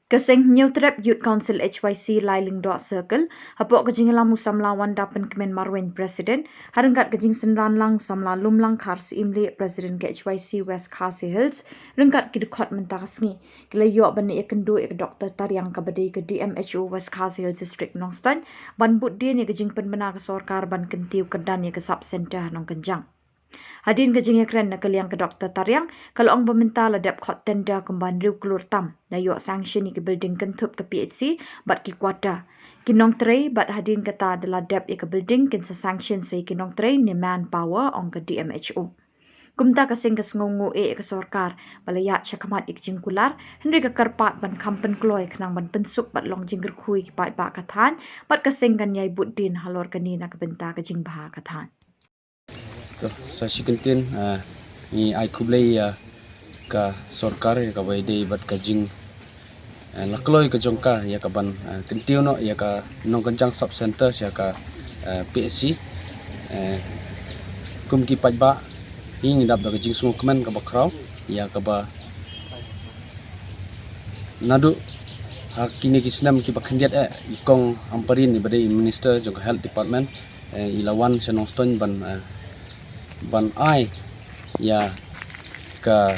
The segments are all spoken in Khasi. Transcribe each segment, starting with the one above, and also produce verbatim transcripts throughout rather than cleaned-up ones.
Ka seng Hynñiewtrep Youth Council H Y C Lailingdoh Circle, hapoh ka jingïalam u samla Wanda Pynkmen Marwein President, ha ryngkat ka jingsynran lang u samla Lumlang Kharsyiemlieh President ka H Y C West Khasi Hills, ryngkat ki dkhot mynta ka sngi, ki la ïoh ban ïakynduh ïa ka Doctor Tariang kaba dei ka D M H O West Khasi Hills District Nongstoiñ, ban bud dien ïa ka jingpynbna ka sorkar ban kyntiew kyrdan ïa ka sub center ha Nongkynjang. Hadien ka jingïakren na ka liang ka Doctor Tariang, ka la ong ba mynta la dep khot tender kumba hynriew klur tam, la ïoh sanction ïa ki building kynthup ka P H C bad ki quarter. Ki nongtrei bad hadien kata da la dep ïa ka building kin sa sanction sa ïa ki nongtrei ne manpower, ong ka D M H O. Kumta ka seng ka sngewnguh eh ïa ka sorkar ba la ïaid shakhmat ïa ka jingkular, hynrei ka kyrpad ban kham pynkloi khnang ban pynsuk bad long jingkyrkhu ïa ki paidbah ka thaiñ, bad ka seng kan ïai bud dien halor kane na ka bynta ka jingbha ka thaiñ. To, sa shi kyntien, ah, ngi ai khublei ïa ka sorkar ïa kaba ïadei bad ka jing, ah, la kloi ka jong ka ïa ka ban, ah, kyntiew noh ïa ka Nongkynjang sub center sha ka, ah, P H C. Eh, kum ki paidbah, ngi dap da ka jingsngewkmen kaba khraw ïa kaba naduh ha kine ki snem kiba khyndiat eh i Kong Ampareen iba dei i Minister jong ka Health Department, eh, i la wan sha Nongstoiñ ban, eh, ban ai ïa ka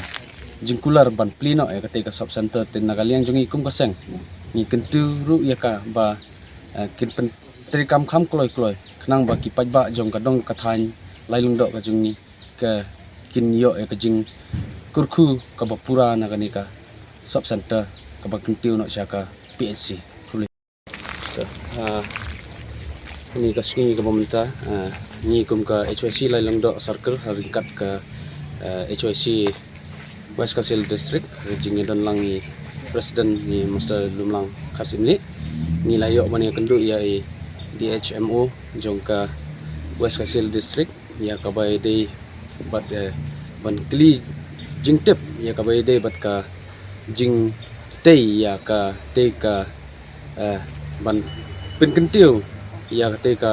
jingkular ban plie noh ïa katei ka sub center. Te na ka liang jong ngi kum ka seng, ngi kyntu ruh ïa ka ba, eh, kin pyntreikam kham kloi kloi khnang ba ki paidbah jong ka dong ka thaiñ Lailingdoh ka jong ngi ka kin ïoh ïa ka jingkyrkhu kaba pura na kane ka sub center kaba kyntiew noh sha ka P H C. Khublei. To, ah, kane ka sngi kaba mynta, ah, ngi kum ka H Y C Lailingdoh Circle ha ryngkat ka, ah, H Y C West Khasi Hills District, ka jingïadon lang i President i Mister Lumlang Kharsyiemlieh, ngi la ïoh ban ïakynduh ïa i D H M O jong ka West Khasi Hills District, ïa kaba ïadei bad, eh, ban kylli jingtip ïa kaba ïadei bad ka jingtei ïa katei ka, eh, ban pynkyntiew ïa katei ka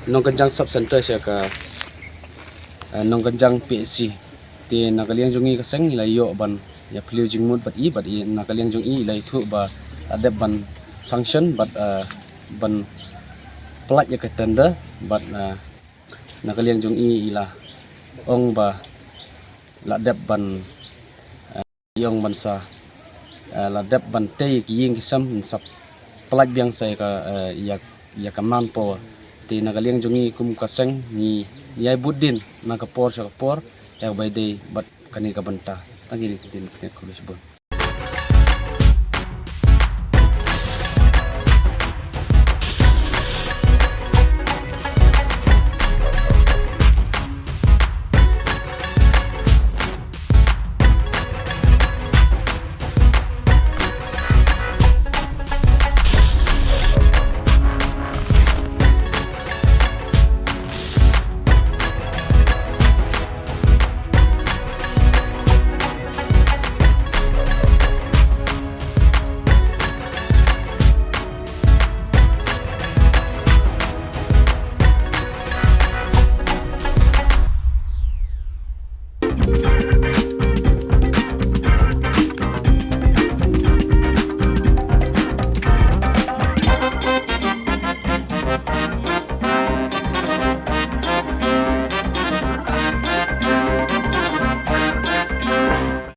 Nongkynjang sub center sha ka, eh, Nongkynjang P H C. Te na ka liang jong ngi ka seng ngi la ïoh ban ïa phylliew jingmut bad i, bad i na ka liang jong i i la ïathuh ba la dep ban sanction bad, eh, ban pyllait ïa ka tender bad, eh, na ka liang jong i i la ong ba la dep ban, eh, i ong ban sa, eh, la dep ban tei ki ïing ki sem, ban sa pyllait biang sa ïa ka, eh, ïa, ïa ka manpower. Te na ka liang jong ngi kum ka seng ngi ïai bud dien na ka por sha ka por ïa kaba ïadei bad kane ka bynta. Tang kine ki dien, kine, khublei shibun.